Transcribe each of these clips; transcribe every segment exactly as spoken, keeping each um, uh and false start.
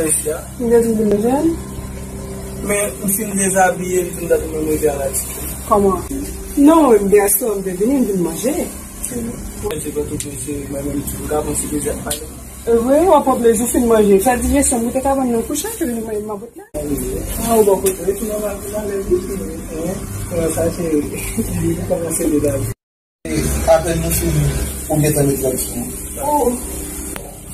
Mesye a. M te di w vin jwenn. Men, m fin dezabiye, m fin gade mwen mete a la ti. Kòman? Non, m gen restoran m te vini, m vin manje. Mwen te pran tout mesye, mwen menm tou, m ka pran ti plezi ap pale. E vre, w ap pran plezi, w fin manje. Sa di mesye, m te ka vann nan kouche, ke vin manje m a bout la. Ah, ou bò kote, wi, tou nòmal, tou nòmal, wi, wi, wi. Kòman sa, cheri? Kòman se dezabiye? Apèn nou fini, ou gentan met lòt sou mwen. Oh.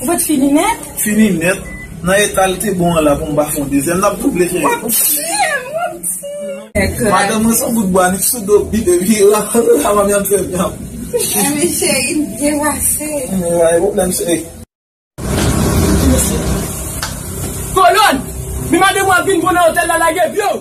Ou pa t fini nèt? Fini nèt. Nan eta l te bon an la pou m pa fè yon dezyèm, n ap double fè. W ap tiye m, w ap tiye m. Madanm mwen se yon bout bwa, ni sou do, bi, bi, la, la, manmi ap fè byen. Ay, men cheri, m byen pase. Ay, pwoblèm, cheri. Kolòn! Mi madanm w ap vin pran nan otèl la, lage pye w!